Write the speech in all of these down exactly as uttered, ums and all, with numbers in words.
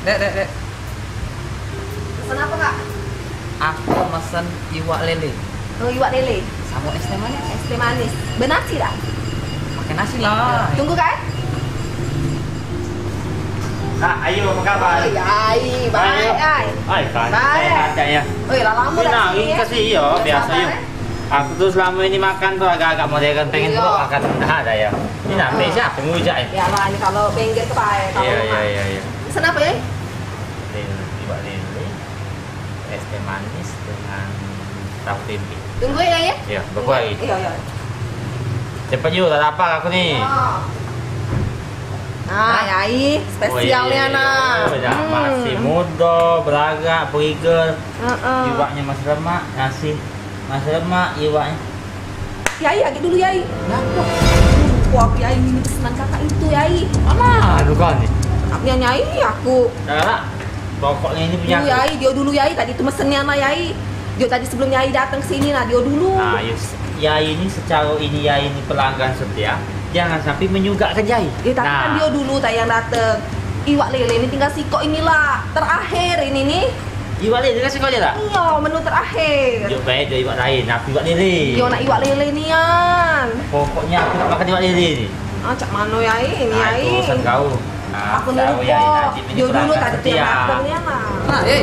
Dek, dek, dek. Pesen apa, Kak? Aku mesen iwak lele. Oh, iwak lele. Sama es teh manis. Es teh manis. Benasi dak? Pakai nasi lah. Tunggu, Kak. Kak, ayo, apa kabar? Oi, ai, baik, ai. Ai, kan, baik. Sehat, Kak, ya. Oi, lah lama dak sini, ya. Kasih, iya, biasa, sabar, ya. Aku tuh selama ini makan tuh agak-agak modern, pengen tuh makan dah ada ya. Ini nampe siapa ngujak ya? Ya lah, ini kalau pinggir ke bae, kalau iya, iya, iya, iya. Pesen apa ya? Lele, iwak lele, es teh manis dengan tahu tempe. Tunggu ya, ya. Iya, beberapa hari. Iya, iya. Cepat yuk, tak lapar aku nih. Nah, Yai, spesialnya nah. Oh, iya, iya, iya. Hmm. Masih muda, beragak, berigel. Heeh. Iwaknya masih lemak, nasi masih lemak iwaknya. Yai, agak dulu, Yai. Kenapa? Lupa aku, Yai, ini pesanan kakak itu, Yai. Mana anu kau ni? Aku yang nyai, aku. Dah lah. Pokoknya ini punya aku. Yai, dia dulu, Yai. Tadi tu mesennya nah, Yai. Dia tadi sebelum Yai datang ke sini nah, dia dulu. Nah, Yus. Yai ini secara ini, Yai ini pelanggan setia. Jangan sampai menyugakkan Yai. Ya, tapi kan dia dulu tadi yang datang. Iwak lele ini tinggal sikok inilah. Terakhir ini nih. Iwak lele kasih kau je tak? Iya, menu terakhir. Yuk, baik, dia iwak lain. Aku iwak lele. Yo, nak iwak lele nian. Pokoknya aku nak makan iwak lele ni. Ah, cak mano ya ini, nah, ai? Itu urusan kau. Nah, aku lupa. Dia dulu tadi tu yang makan nian lah. Nah, eh.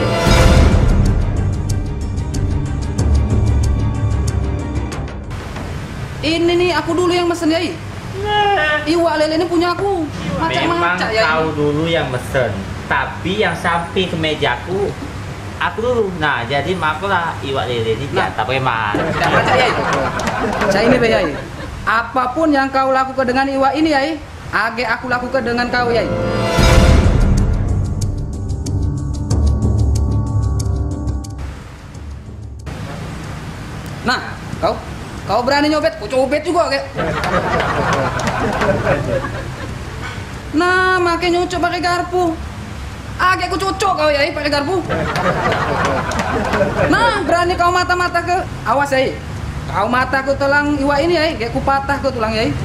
Ini nih, aku dulu yang mesen, Yai. Iwak lele ni punya aku. Macam-macam, Yai. Memang kau dulu yang mesen, tapi yang sampai ke mejaku, aku dulu. Nah, jadi maaflah, iwak lele ni diantar preman. Dak pacak, Yai. Cak ini be, Yai. Apapun yang kau lakukan dengan iwak ini, Yai, age aku lakukan dengan kau, Yai. Nah, kau, kau berani nyobet, ku cobet juga, kek. Nah, make nyucuk pakai garpu. Agek ku cucuk kau, Yai, pakai garpu. Nah, berani kau matah-matah ke, awas, Yai. Kau matah ke tulang iwak ini, Yai, gek ku patah ke tulang, Yai.